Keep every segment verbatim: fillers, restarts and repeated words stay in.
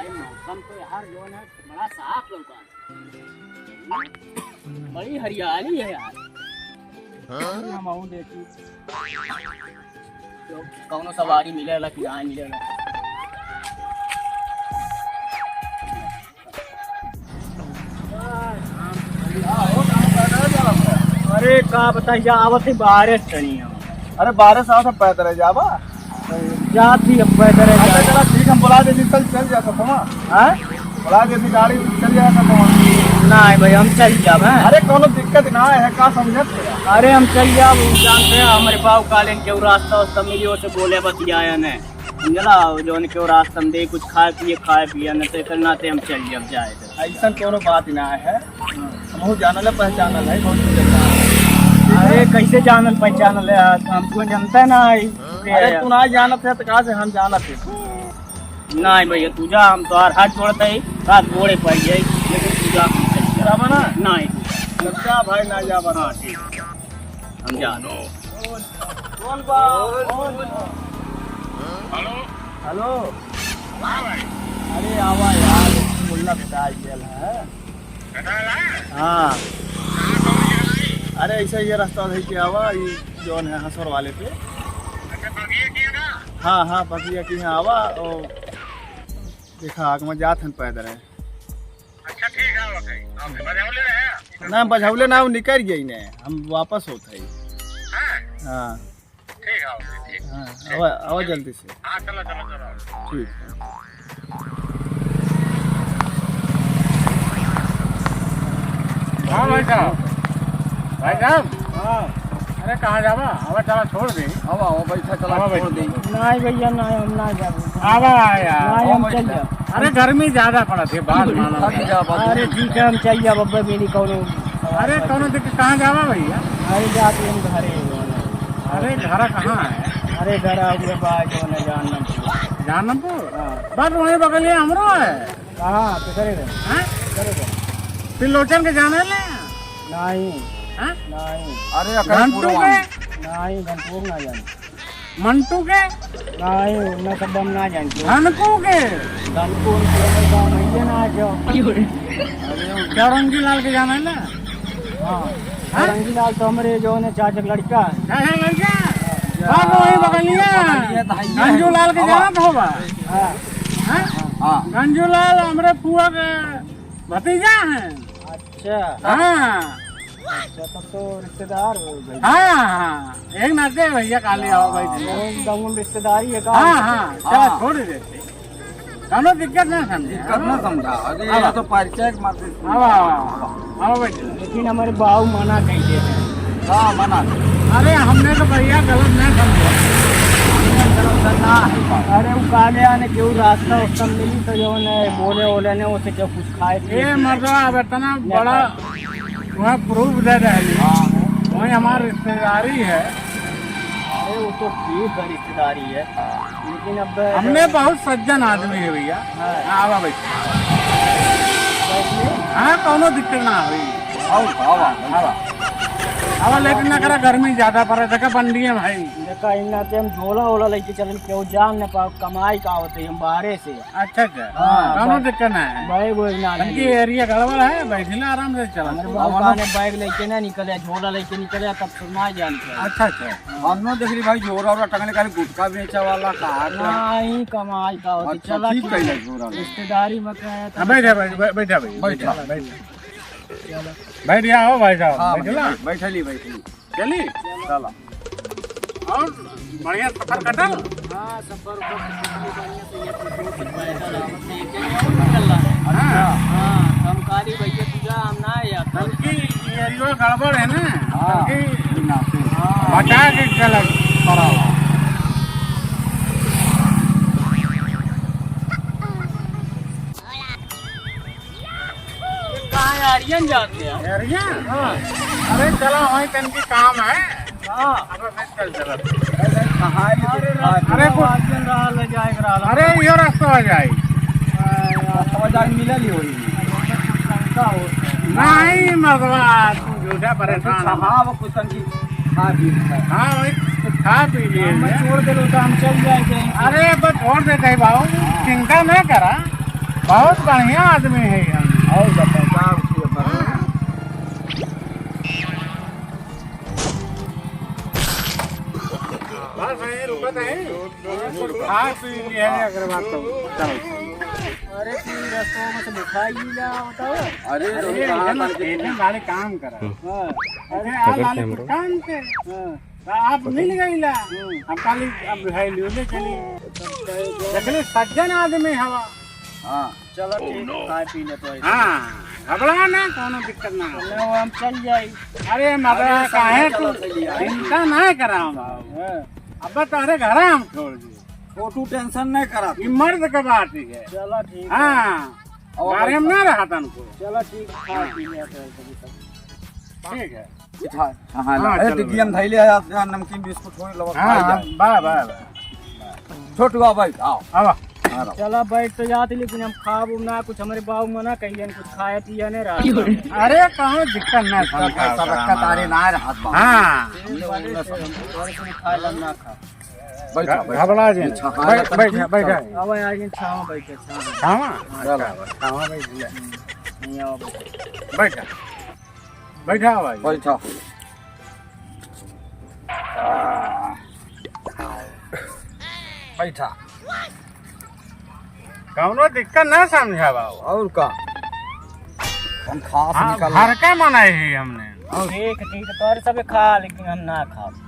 भाई, मौसम तो यार जो है, बड़ा साफ लौका है। बड़ी हरियाली है यार। हाँ? हम आऊं देखी। तो कौनो सवारी मिलेला कि ना मिलेला? अरे का बताई, जा आवत ही बारिश तनी हम। अरे बारिश आवत है, पैदल जाबा? जात ही अब पैदल अच्छा, जात। चला ठीक, हम बुला देती, कल चल जा सकते हैं। हाँ? बुला देती गाड़ी, चल जा सकते हैं। नहीं भाई, हम चल जाब, हैं? अरे कौनो दिक्कत ना है, का समझत है? अरे हम चल जाब, जानते हैं हमरे बाबू कालेन के रास्ता उस्ता मिली, ओसे बोले बतियाया ने। समझला, जौन के रास्ता में दे कुछ खाए पिए, खाए पिए, न तो एकर नाते हम चल जाब जाए तो। ऐसन कोनो बात ना है, हमहू जानल है, पहचानल है, बहुत कुछ है। अरे कैसे जानल पहचानल है? हमको जानता है ना, ई के अरे है? तू ना जानत है तो कहाँ से हम जानत है? नहीं भैया, तू जा, हम तोहार हाथ जोड़त है, हाथ गोड़े पड़ जाए, लेकिन तू जा, हम चल जाब। जाबा ना? नहीं। चल जा भाई, ना जाबा। हाँ, ठीक। हम जा। कौन बा? कौन? हेलो। हेलो। हाँ भाई। अरे आवा यार, मुल्ला भेटाइ गया है। भेटाइ गया? हाँ। कहाँ कौन जगह भाई? अरे ऐसा ये रास्ता धइ के आवा, ई जौन है हंसोर वाले पे। अच्छा, बगिया की है ना? हाँ, हाँ, बगिया की है, आवा, ओ, देखा, आग में जात हन पैदल है। अच्छा, ठीक है, ओके। ओके, बजौले रहे? ना, बजौले ना, वो निकल गई ने, हम वापस होत है। हाँ? हाँ। ठीक है, ओके, ठीक। हाँ, ठीक। आवा, आवा जल्दी से। हाँ, चलो, चलो, चलो। ठीक। हाँ, भाई साहब। भाई साहब। हाँ। अरे, कहाँ जाबा? आवा, चला, छोड़ दे। आवा, आवा, बैठा, चला, आवा, छोड़ बैठा। दे। नहीं भैया, नहीं, हम ना जाबे। आवा यार। नहीं, हम चल जाब। अरे, गर्मी ज्यादा पड़त है, बात मानो। थक जा, बाबू। अरे, ठीक है, हम चल जाब, अब मेरी कौनो अरे, कौनो दिक्कत, कहाँ जाबा भैया? अरे, जात हम घरे ही हैं। अरे, घर कहाँ है? अरे, घर हमरे बा, जौन है, जानमपुर। जानमपुर? हाँ। बस वहीं बगलिया हमरो है। कहाँ? केकरे घर? हाँ? केकरे घर? त्रिलोचन के जाने ले? नहीं। हाँ? नहीं। अरे, अकरे घंटू पुरवान। के? नहीं, घंटू ना जाने। मंटू के? नहीं, उन्हें सब हम ना जानते। धनकू के? धनकू उनके हमरे गाँव में ही है ना, जो। अरे, वो चौरंगी लाल के जाने ले? हाँ। हाँ? चौरंगी लाल तो हमरे जौन है चाचा के लड़का है। चाचा के लड़का? हाँ। बस वही बगलिया। बगलिया तो है ही है। गंजू लाल के जानत होबा? हाँ। हाँ? हाँ। गंजू लाल हमरे फुआ के भतीजा है। अच्छा। हाँ। अच्छा, तब तो रिश्तेदार हो गए। हाँ, हाँ। एक नाते भैया, काली आओ भाई। हाँ, वो दंगुल रिश्तेदारी है का? हाँ, हाँ। चला, हाँ। छोड़ देते। कौनो दिक्कत ना समझे। दिक्कत ना समझा। अरे, आवा। ये तो परिचय के मात्र। आवा, आवा, आवा। आवा बेटा। लेकिन हमरे बाऊ मना कइ देते हैं। हाँ, मना। अरे, हमने तो भैया गलत ना समझा। अरे, वो काले आने केहू रास्ता उस्ता मिली तो जौन है, बोले ओले ने, ओसे केहू कुछ खाए पिए ए पिए। मर्दवा, अब इतना ना बड़ा खाए। वहाँ proof दे रहे हैं। हाँ। वहीं हमारी रिश्तेदारी है। अरे, वो तो ठीक है, रिश्तेदारी है। लेकिन अब हमने बहुत सज्जन आदमी है भैया। हाँ। हाँ, आवा भाई। बैठिए। हाँ, कौनो दिक्कत ना होई। आओ, आओ, आओ। आवा। आवा, लेकिन ना करा, गर्मी ज्यादा पड़े, देखा बंडिया भाई। देखा, इन्ना ते हम झोला ओला लेके चलन, केहू जान न पाओ, कमाई का होते हम बाहरे से। अच्छा, अच्छा। हाँ, कौनो बस। दिक्कत ना है। बैग वैग ना हमके लगे। Area गड़बड़ है, बैठिला आराम से चला। हमरे बाबू आवा ना। काने बैग लेके ना निकले, झोला लेके निकले, तब सुनाई जान के। अच्छा, अच्छा। हम ना देख ली भाई, झोरा ओरा टंगले, खाली गुटखा बेचे वाला, कहाँ का? नहीं, कमाई का होती। अच्छा, चला ठीक ठीक। कइला झोरा में। रिश्तेदारी में का है, तो हाँ, बैठा भाई, बै-, बैठा भाई, बैठा। बैठा, बैठा। चलो। बैठ गया हो भाई साहब, हाँ, बैठला? बैठ-, बैठली, बैठली। चली? चला। और बढ़िया सफर कटल? हाँ, सफर उफर तो कटल बढ़िया से, ये तो दो दिन पैदल आवत है, एक जगह से निकल रहा है। हाँ। हाँ, हम कहली भैया तू जा, हम ना आया। बल्कि ये एरिया गड़बड़ है ना, हाँ। बल्कि हाँ। बचा के चला पड़ा हुआ। कहाँ है? आर्यन जाते हैं। आर्यन? हाँ। अरे चला, वहीं तन की काम है। हाँ। अब मैं चल चला। अरे, अरे, अरे, कुछ आर्यन रहा, ले जाए रहा। अरे, यो रास्ता आ जाए। रास्ता आ जाए, मिला नहीं होई। नहीं, मर्दवा, तू झूठा परेशान है। साहब, कुछ तन की खा पी लेते हैं। हाँ, वही कुछ खा पी लिए हम हैं। छोड़ दे लो तो हम चल जाएंगे। अरे, अब छोड़ देते हैं बाबू, चिंता ना करा। बहुत बढ़िया आदमी है हम। और बताओ, का होती है? बस यहीं रुकत है। खा पी लिया है, अगर बात तो चलो। अरे, तू रस्तों में से मिठाई ले आओ तो। अरे, अरे, कहाँ एकदम, पर के एकदम गाड़ी काम करा। हाँ। अरे, आ पकड़ लाले कैमरा। दुकान पे। हाँ। तो आप मिल गईला। हम्म। हम खाली अब है, ले चली। देखले, सज्जन आदमी हवा। हाँ। चलो, ठीक, खाए पी ले तो ऐसे। हाँ, घबरा ना, कोनो दिक्कत ना हो। चलो, हम चल जाई। अरे, मदरा, अरे, काहे सब तू चलो, चलिए। चिंता ना करा हम। हाँ। अब तोहरे घर हम छोड़ दी। फोटो टेंशन नहीं करा। ये मर्द के बात ही है। चलो, ठीक है। हाँ, और बारे में ना रहा तनको। चलो, ठीक, खा पी ले तो ऐसे भी सब। ठीक है। हाँ, हाँ, हाँ, ला। ए, चलो, टिकिया में धइले है, आप यहाँ नमकीन बिस्कुट होई, लवा हाँ, खाई हाँ, जाए। बा, बा, बा। छोटुआ बैठ, आओ। आवा। आ रहा। चला बैठ तो जात, लेकिन हम खाब उब ना कुछ, हमरे बाबू मना कहिए, कुछ खाए पिए नहीं रहा। अरे, कहाँ दिक्कत ना, दिक्कत समझा है, सब करा रखा हमारा। तारे ना रहत बा। हाँ। हमने वो बड़े ना से हम थोड़े से खाए ला ना खा। बैठा, घ-, बैठा। घबरा जे। अच्छा, हाँ, बैठ, बैठा, बैठा, ठीक बैठा। था। अब आ गए छावा बैठे, छावा। छावा? हाँ, चलो। अच्छा, छावा बैठ ले। नहीं, आओ बैठो। बैठा। बैठा भाई। बैठा। बैठा। कौनो दिक्कत ना समझा बाबू। और का? हम खास हाँ, निकल घर के मनाई ही हमने। ठीक, ठीक, तोहरे सबे खा, लेकिन हम ना खाब।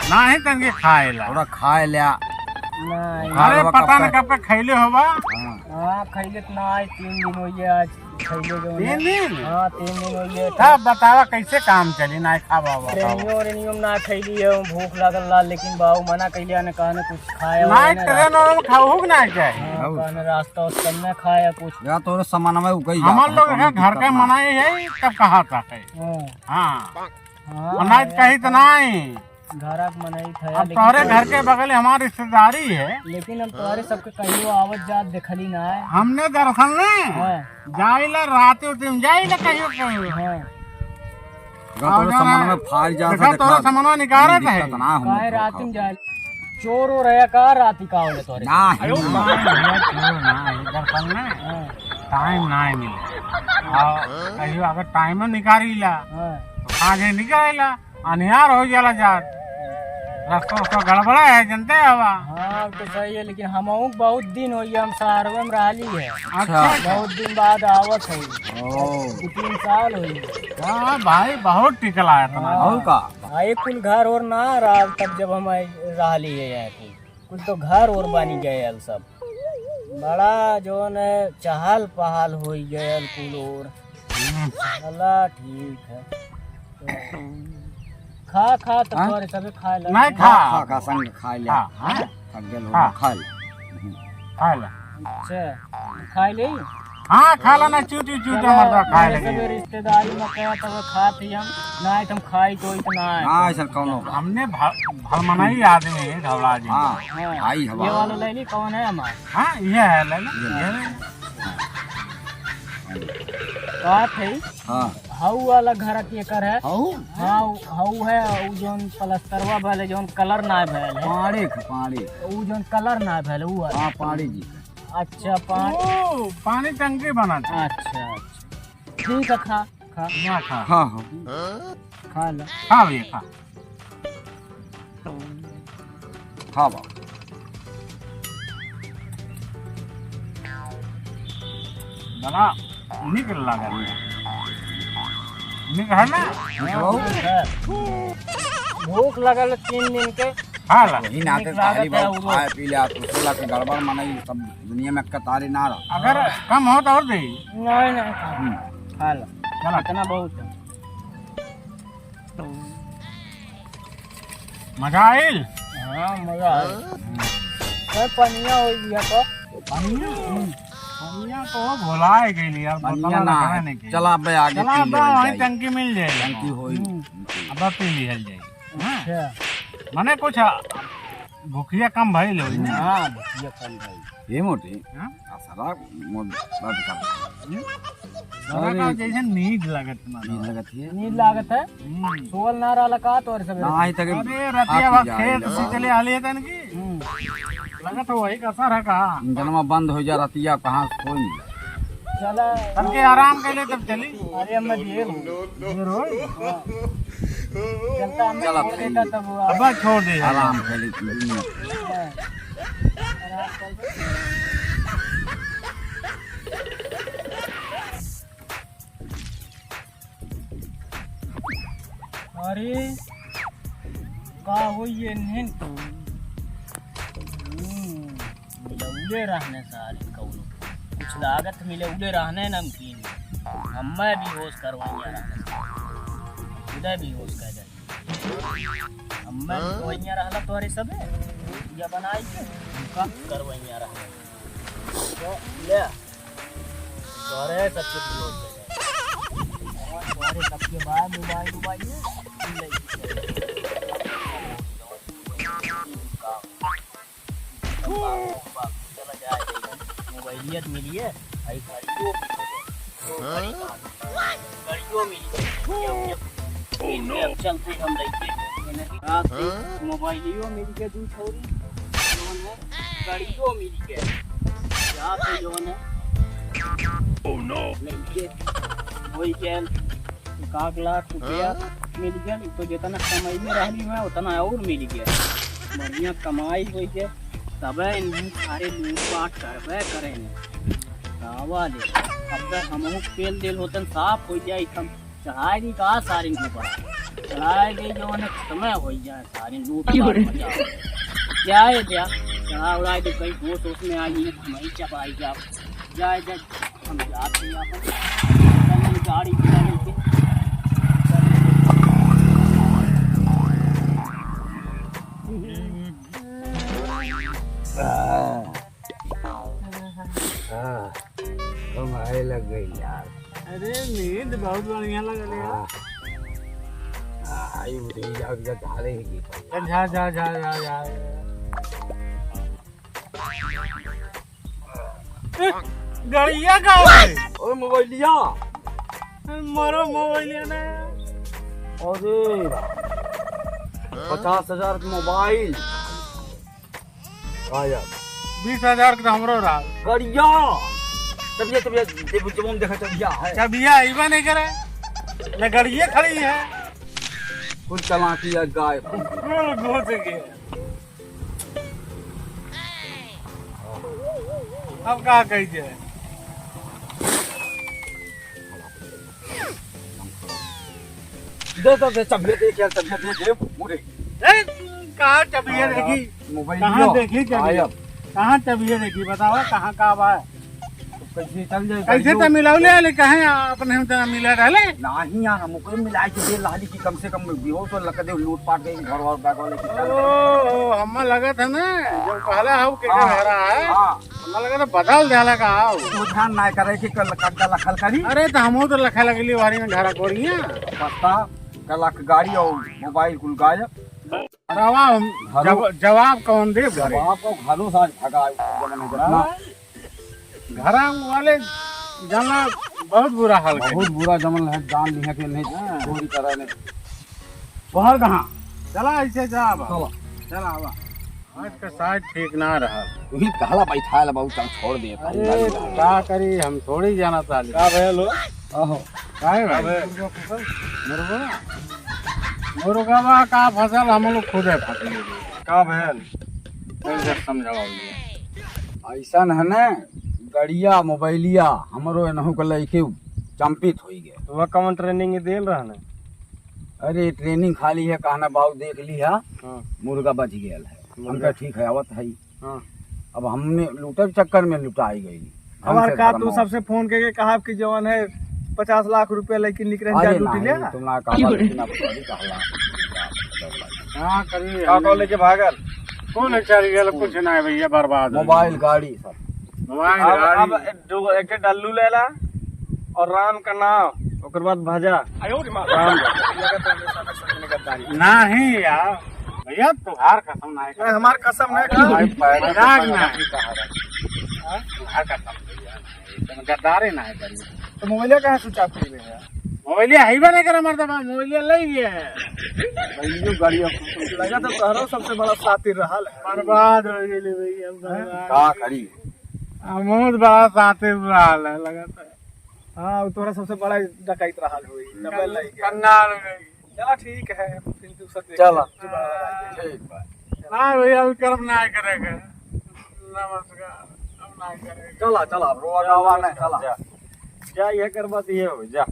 नाही तनके खाए ला। थोड़ा खाए ला। नहीं। अरे, खाए ला पता कब न का? कब के खैले होबा। हाँ। हाँ, खैले तो ना, आज तीन दिन होइए, आज खैले जो तीन है। दिन? हाँ, तीन दिन होइए। तब बतावा कैसे काम चली, नाही खाबा, बतावा। ट्रेनियो, रेनियो में ना खैली है, भूख लागल ला, लेकिन बाबू मना कैले, ने कहने कुछ खाए वाए नाही, ना ट्रेन रास्ता। और में खाऊ के नाही चाही। हाँ, और? कहने रास्ता उस्ता में ना खाए कुछ। या तोरे सामान में उगई हमार जाता है, लोग कौनो है, घर दिक्कत के ना। मनाई है, तब कहा था है। हाँ। हाँ। हाँ, और नाही है। कही तो नाही। घरा के मनई था, अब लेकिन तोहरे घर के बगल हमार रिश्तेदारी है। लेकिन हम तोहरे सबके कहियो आवत जात देखली ना है। हमने दरअसल ने हाँ। जाइला रात उत में जाइला कहियो कहियो। हाँ। अगर और तोरे जो सामान है, में फाड़ जा देखा तो तोरे देखा, सामानवा निकारत है। दिक्कत ना हो काहे मत रात में खाओ। जाए? चोर हो रहा का रात का होले तोहरे? ना, अरे ना। भाई, भैया, चोर ना है, दरअसल ने हाँ। टाइम ना मिले। और कहियो अगर टाइम निकालीला, हाँ। तो आगे निकालीला। अनिहार हो जाला जात, रस्ता उस्ता गड़बड़ा है, जनते हवा। हाँ, तो सही है, लेकिन हमहू बहुत दिन होइए, हम शहरवे में रहली है। अच्छा। बहुत दिन बाद आवत है। ओ। दो तीन साल होइए। हाँ भाई, बहुत टिकला है तुम्हारा। हाँ। और का? हाँ, एक कुल घर और ना रहा, तब जब हम आए, रहली है यहाँ कुल। कुल तो घर और बनी गए अब सब। बड़ा जौन है, चहल पहल होई गयल कुल और। हम्म। चला ठीक है। खा, खा, तो हाँ? तोरे सबे खाए ला। नहीं खा। खा, खा, संग खाए ले। हाँ, हाँ। थक गल हो, हाँ। खा ले। खाए ला। अच्छा, खाए ले? हाँ, खा ला ना, चू, चू, चू, चला, मरदा, खाए तोरे लगे। सबे रिश्तेदारी में कहा तब खात ही हम, ना तो हम खाई तो इतना है। हाँ, ऐसा कौनो बात। हमने भ-, भलमनाई आदमी है, घबरा जी। हाँ, हाँ। आई हवा। ये वाला ले ली, कौन है हमार? हाँ, ये है, ले लो, ये ये है। है। बात है। हाँ। हऊ वाला घर केकर है? हऊ? हाँ, हऊ है, ऊ जौन प्लस्तरवा भले, जौन कलर ना भयल है। पाड़े के, पाड़े। ऊ जौन कलर ना भयल, ऊ वाला। हाँ, पाड़े जी के। अच्छा, पानी। ओ, पानी टंकी बना था। अच्छा, अच्छा। ठीक है, खा, खा। ना खा। हाँ, हाँ। खा ला। खा भैया, खा। हाँ बाबू। बड़ा निक लागल है। निक है ना? हाँ, भूख है। भूख लगल तीन दिन के। खा ला। वही नाते निक लागत तारी है बाबू वो। खाए पी ले, आप कुछ ला के गड़बड़ मनाई, सब दुनिया में कतारी ना रहा। अगर कम हो तो और दे। नहीं, नहीं, खा। हम्म। खा ला। चला। इतना बहुत है। मजा आइल? हाँ, मजा आइल। सर, पनिया हो गया तो। पनिया? हम्म। पनिया तो भुलाए गइल यार, पनिया बोतला ना रखबे है। नहीं कइल। चला, अबे आगे चला, पी अबे लेवल वहीं जाई। टंकी मिल जाए। टंकी होई। हम्म। अब पी लिहल जाई। हाँ। अच्छा। मने कुछ भुखिया कम भइल होई ना? हाँ, भुखिया कम भइल। ये मोटी, हाँ? आ सारा मोट बात कर। हम्म? सारा अरे। का जैसे नींद लागत ना। नींद लागत है? नींद लागत है? हम्म। सोवल ना रहला का तोरे सबेरे? ना, आई तक अरे, रतिया आप भर ही खेत जाइला। से चले आले तन की। हम्म। लगत है वही का असर है का? जनवा बंद होइ जा रतिया, कहाँ से कोई? चला। हमके आराम कर ले तब चली। अरे, हम देर हो। देर हो? हाँ। चलता हम चला, छोड़ देता तब वो अब छोड़ दे। आराम कर ले, दो मिनट। हाँ। अरे, का होई ये नेन? हम्म, मिलौले रहने सारे कौनो। कुछ लागत मिलौले रहने नमकीन। हम्मे बेहोश करवइया रहने सारे। उदय बेहोश कर दे। हम्मे करवइया रहला तोहरे सबे। या बनाई के, का करवइया रहने। तो ले। तोहरे सबके विरोध में। तोहरे सबके बा मोबाइल, मोबाइल में। चला जाए, मोबाइलिया तो मिलिए, आई घड़ियो मिलिए। घड़ियो मिलिए। अब चलते हम लइके। रात से मोबाइलियो मिल के दू छौरी, जौन है, घड़ियो मिल के। रात से जौन है, लइके होई गए। एक आध लाख रुपया मिल गया, तो जितना कमाई में रहली मैं, उतना और मिल गया। बढ़िया कमाई होई गया, तबे इन्हें सारे लूटपाट करबे करें। कावा ले, अब तक हमहू पेल देल होतन, साफ हो जाई, हम चढ़ाई दी का सारिन के ऊपर, चढ़ाई दी, जौन है, खत्म हो जाए, सारिन लूटपाट मचा। क्या है क्या, चढ़ा उड़ाई दे, कहीं होश होश में आ गई, हम ही चपाई जाओ, जाए जाए। हम जाते हैं अपन, अपन गाड़ी घोड़ा लेके। हाँ, हाँ, हम आए लग गई यार। अरे नींद बहुत बढ़िया लग रही है। हाँ, हाँ, आई उठे जाओ, जा धारे ही की। जा, जा, जा, जा, जा। ए, गड़िया का है? ओए मोबाइलिया। मरो मोबाइलिया ना। अरे, पचास हजार के मोबाइल। आ यार। बीस हजार के तो हमरो रहा। गड़िया। तबिया, तबिया, देखो, जब हम देखा तबिया है। तबिया अइबा नहीं करे। न गड़िया खड़ी है। कुल चालाकी है गायब। कुल घुस गए। अब का कही जाए? दे, दे, दे, चाबिया दे, क्या चाबिया दे, दे, मुड़े। ए, कहाँ चाबिया हाँ, देखी? यार, मोबाइल कहाँ लियो। देखी चाबिया? आया। कहाँ चाबिया देखी? बतावा, कहाँ का बा? कैसे चल जाए, कैसे गाड़ियों तो मिलाऊ ले आले, कहे अपने हम तना मिला रहले? नहीं यार, हम ओकरे मिलाए के दे लाली कि कम से कम बेहोश हो लग दे, लूट पाट के घर और बैग वाले की चल जाए। ओ, ओ, हम्मा लगत है ना, जो कहला हऊ के हाँ, घर आ है, हाँ। हम्मा लगत है बदल देला का हऊ। तो ध्यान ना करे कि कल कड्डा लखल करी। अरे तो हमहू तो लखा लगली वारी में ढारा कोरिया। पता, कल गाड़ी और मोबाइल कुल गायब। रवा हम हेलो। जब-, जवाब कौन दे घरे? जवाब को घरों से आज भगा, जमन है घटना। हाँ? घरा वाले जाना बहुत बुरा हाल कर बहुत बुरा जमन है, जान लिया कि नहीं, हाँ। चोरी करा ने। बाहर कहाँ? चला ऐसे जा अब। चला। चला आवा। आज का साइड ठीक ना रहा। तू ही कहला बैठाए ला बाबू, चल छोड़ दे, अरे, का करी, हम थोड़ी जाना था। का भयल हो? आहो। काहे भाई? अबे। मुर्गा? मुर्गवा का फसल हम लोग खुदे फंसले। का भयल? कैसे समझावा भैया? ऐसन है ना, गड़िया, मोबाइलिया, हमरो एनहु के लइके चंपित होई गए। तो वह कौन ट्रेनिंग देल रहने? अरे, ट्रेनिंग खाली है, कहना बाबू देख लिया, हाँ। मुर्गा बच गया है। मुर्गा। हमका ठीक है, आवत है। हाँ। अब हमने लूटे के चक्कर में लुटाई गई। हमार हमसे का धर्म तू हो। सबसे फोन करके कहा कि जवन है पचास लाख रुपया लेके निकरन जा अरे लूटी नहीं, ले? तुम ना कहला, लेकिन अब सॉरी कहला। हाँ, करी का हमने कॉल लेके भागल? कौन है चल गया? कुछ ना है भैया, बर्बाद हो मोबाइल, गया। गाड़ी सब। मोबाइल, अब, गाड़ी। अब दो, एक डल्लू लेला और राम का नाम, ओकर बाद भजा। आयो रे माँ। राम का। नहीं यार, भैया, तुहार कसम ना है। नहीं, हमार कसम ना है। भाई, पैदा मजाक ना है। हाँ? तुहार कसम भैया, तुम गद्दारे ना है करिए। तो मोबाइल कहाँ switch off कर रहे हैं? मोबाइलिया है बा ना करे मर्दवा, मोबाइलिया ले गया है। भैया गाड़िया लगा तो तोहरो सबसे बड़ा साथी रहल है। बर्बाद हो गए भैया, बर्बाद। का करी? हम बहुत बड़ा साथी रहल है, लगा तो। हाँ, वो तोहरा सबसे बड़ा डकैत रहल होई, डबल लई गया। कंगाल हो गई। चला ठीक है, फिर दूसर देख चला। ठीक बा। हाँ भैया, हम कर्म ना करेगा। नमस्कार, हम ना करेगा। चला, चला, रोवा गावा नहीं, चला। जा। जा, ये कर बस ये हो, जा।